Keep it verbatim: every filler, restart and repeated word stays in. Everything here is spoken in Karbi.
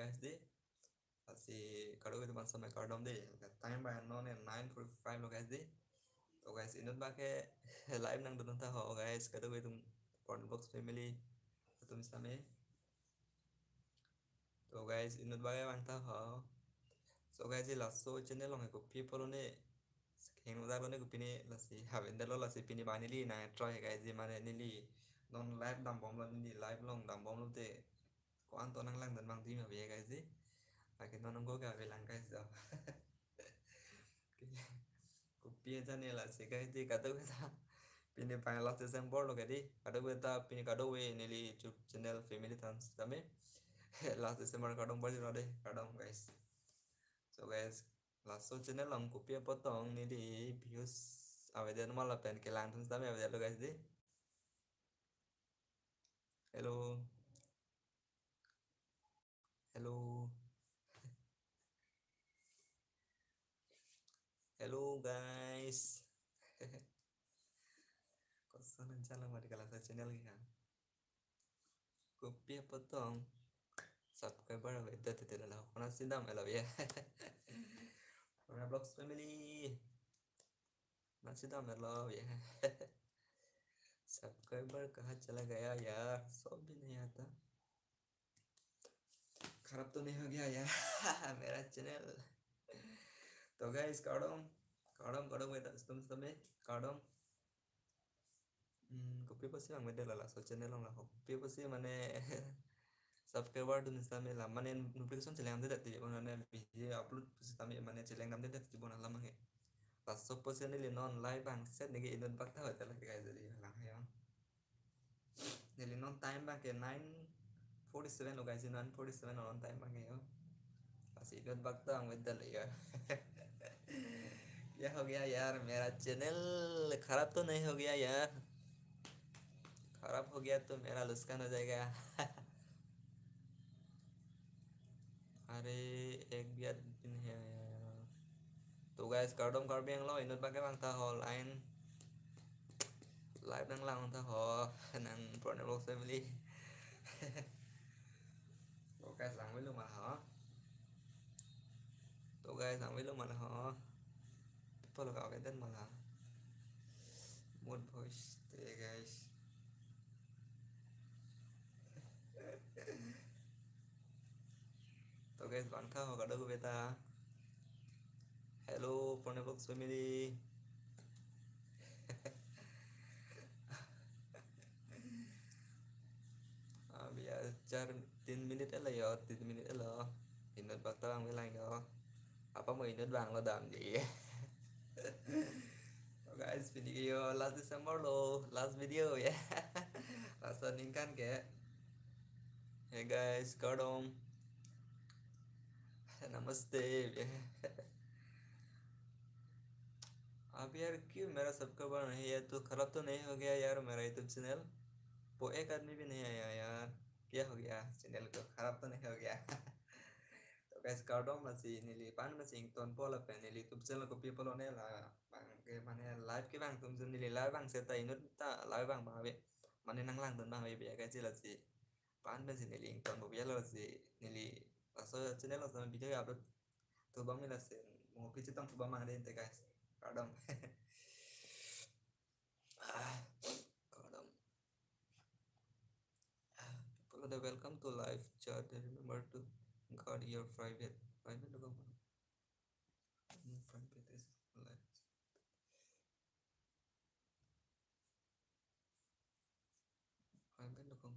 guys dei. Lasi kadokave atum aphan setame kardom dei. Time bang non nine forty-five lo guys dei. To guys, inut bak ke live nangdun tha ho guys, kadokave atum, Pornbox family atum setame. To guys, inut bak ke vang tha ho. So guys, laso channel along ke kopi apotlo ne, hingno dak lo ne kopine, lasi haven det lo, lasi pini bang neli nang try guys dei, mane neli non live dambomlo, neli live along dambomlo te ko-an to nanglangdun abang dei ma ave guys dei. Lake non nangko ke avelang guys dei. Kopi aja ne, lasi guys dei, kadokave ta pini bang last December lo ke dei, kadokave ta pini kadokave neli YouTube channel family atum setame last December kardom pajirlo dei, kardom guys. So guys, laso channel along kopi apot tong neli views avedet ma lapen kelang atum setame avedet lo guys dei. Hello. Hello. Hello guys. Koson aja lo mati kala sa channel ke ha. Kopi apot tong subscriber avedet te la, konatsi damlo ya. Pornbox family, konatsi damlo ya. Subscriber कहाँ चला गया यार, सब भी नहीं आता। खराब तो नहीं हो गया यार मेरा channel. To guys, kardom, kardom, kardom, beta, setum setame, kardom. Hmm, kopi apotsi vangvedet la laso channel along la ho. Kopi apotsi mane subscriber atum setame la, mane notification cheleng damde det ti bon, mane video upload setame mane cheleng damde det ti bon alam abang ke. Laso apotsi neli non live bang set neke inut bak ta hotel ke guys dei, lang ya. Neli non time bang ke nine forty-seven lo guys, nine forty-seven non time bang ke yo. Lasi inut bak ta vangvedet lo ya. क्या हो गया यार, मेरा चैनल खराब तो नहीं हो गया यार? खराब हो गया तो मेरा नुकसान हो जाएगा। अरे, एक भी आदमी नहीं है यार। To guys, kardom Karbi Anglong, inut bak ke vang tha ho, line live nanglang tha ho, nang Pornbox family. To guys, vangvelo ma la ho. To guys, vangvelo ma la ho. People ka avedet ma la. Mood voice te guys. To guys, vang tha ho kadokave ta. Hello, Pornbox family. अभी यार चार, तीन मिनट है लो यार, तीन मिनट है लो। Inut bak ta vangvelang yo. Apa mo inut bang lo damji. So guys, pini ke yo last December lo, last video ya. Last aningkan ke. Hey guys, kardom. नमस्ते। अब यार क्यों मेरा subscriber नहीं है, तो खराब तो नहीं हो गया यार मेरा YouTube चैनल? वो एक आदमी भी नहीं आया यार, क्या हो गया? चैनल को खराब तो नहीं हो गया? To guys, kardom, lasi neli pan masing ton pol apen neli YouTube channel kopi apotlo ne la bang ke mane live ke vang atum jun neli live vang seta inut ta live vang ma ave. Mane nanglangdun abang ave ya guys, lasi pan pensi neli ingtonpo ya, lasi neli laso channel laso video upload thubang mi lasi mo pichi tang thubang mang de guys. Kardom. Ah, kardom. Ah, people are welcome to live chat. Remember to guard your private. Private lo ko? Hmm, private is live. Private lo ko?